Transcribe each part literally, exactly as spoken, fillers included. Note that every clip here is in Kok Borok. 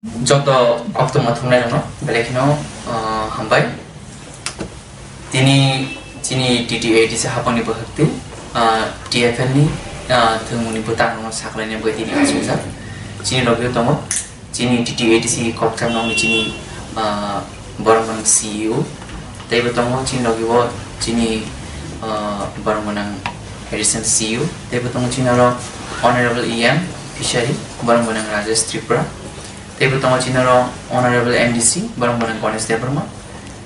Joto koktwma thumnairokno belai kheno, ah, hambai. Tini chini T T A D C hapangni bwkhak twi, ah, T F L ni, ah, thwngmungni bwtangrokno saklaina bagwi tini achukjak. Chini logio tongo chini T T A D C kokcham nokni chini, ah, borok gwnang C E O, teibo tongo chini logio chini, ah, borok gwnang additional C E O, teibo tongo chini oro Honorable E M Fishery, borok gwnang Rajesh Tripura, teibo tongo chini oro Honorable M D C, borok gwnang Ganesh Debbarma,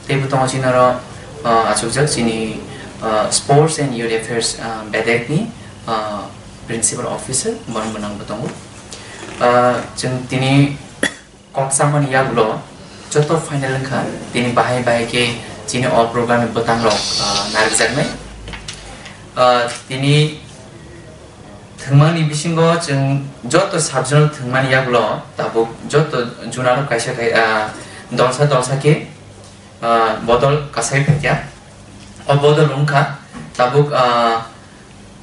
teibo tongo chini oro, ah, achukjak chini, ah, Sports and Youth Affairs, ah, bedekni, ah, Principal Officer, borok gwnangbo tongo. Ah, chwng tini kok chamani yagulo joto final wngkha, tini bahai bahai khe chini o program ni bwtangrok, ah, narwkjaknai. Ah, tini thwngmani bisingo chwng joto sub-zonal thwngmani yagulo tabuk joto zonal kaisa khai-, ah, dolsa dolsa khe, ah, bodol kasai phaikha. O bodol wngkha tabuk, ah,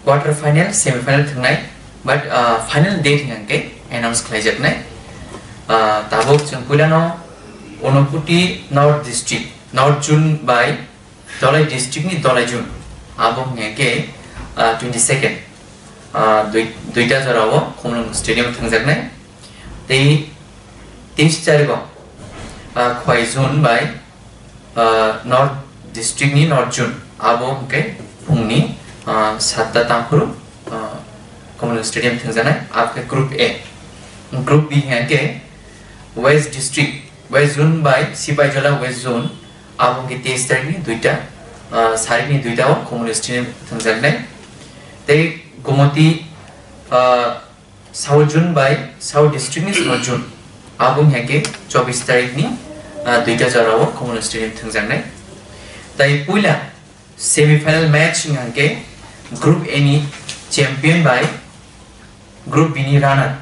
quarter final, semi final thwngnai, but, ah, final date hingkha khe announce khlaijaknai. Ah, tabuk chwng puilano Unakoti North District, North Zone by Dholai District ni Dholai Zone. Abo hingkha khe, ah, twenty second, ah, dui-, duita jorao Khumulwng Stadium thwngjaknai. Tei teis tarigo, ah, Khowai Zone by, ah, North District ni North Zone. Abo hingkhe phungni, ah, satta tangphuru, ah, Khumulwng Stadium thwngjaknai. Abo khe Group A. Group B hingkhe West District, West Zone by Sipahijala West Zone. Abo hingkhe teis tarikni duita, ah, sarikni duita o Khumulwng Stadium thwngjaknai. Tei Gomoti, ah, South Zone by South District ni South Zone. Abo hingkha khe chobbish tarikni, ah, duita jorao Khumulwng Stadium thwngjaknai. Tai puila semi final match hingkha khe Group A ni champion by Group B ni runner,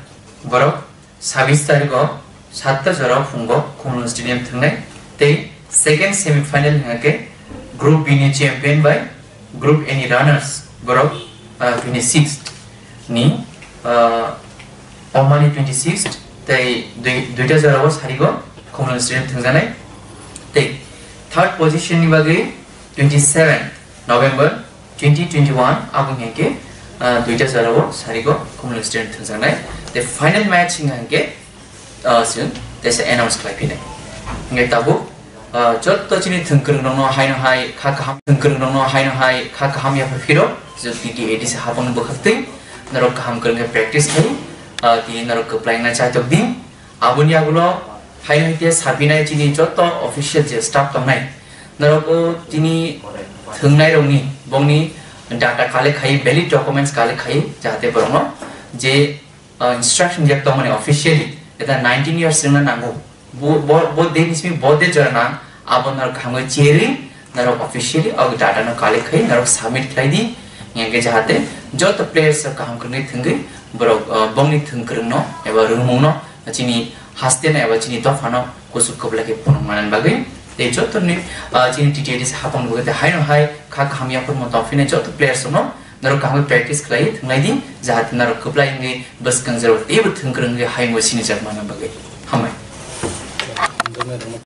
borok sabis tarigo satta jorao phungo Khumulwng Stadium thwngnai. Tei second semi final hingkha khe Group B ni champion by Group A ni runners, borok, ah, twenty sixth ni, ah, Omani twenty sixth, tei dui-, duita jorao sarigo Khumulwng Stadium thwngjaknai. Tei third position ni bagwi twenty seven November twenty twenty-one, abo hingkha khe, ah, duita jorao sarigo Khumulwng Stadium thwngjaknai. Tei final match hingkha khe, ah, chwng teisa announce khlai phinai. Hingkhe tabuk, ah, joto chini thwngkwrwng rokno haino hai kha kaham, thwngkwrwng rokno haino hai kha kaham yaphar phiro, je T T A D C hapang bwkhak twi norok kaham kwrwng khe practice khai, ah, tini norok kwplai wngna chaitok di. Aboni yagulo haino hai khe sapinai chini joto official je staff tongnai, norok o tini thwngnai rokni bongni data collect khai, valid documents collect khai, jahate borokno je ah, instruction rijak tongmani officially, eta nineteen years wngna nango. Bo, bo, bo date ni simi bo date jora nang, abo norok kaham khe cherwi, norok officially o data no collect khai, norok submit khlai di. Hingkhe jahate joto players rok kaham kwrwngwi thwngwi borok, ah, bongni thwngkwrwngno eba rwngmungno chini hasteno eba chini dophano kuchuk kwplai khe phunuk manani bagwi. Tei joto ni, ah, chini T T A D C hapang bagwi tei haino hai kha kaham yaphurma tongphinai joto players rokno norok kaham khe practice khlai thwnglai di, jahate norok kwplai wngwi bwskang jora teibo thwngkwrwng wngwi hayungo sinijak manna bagwi. Hambai.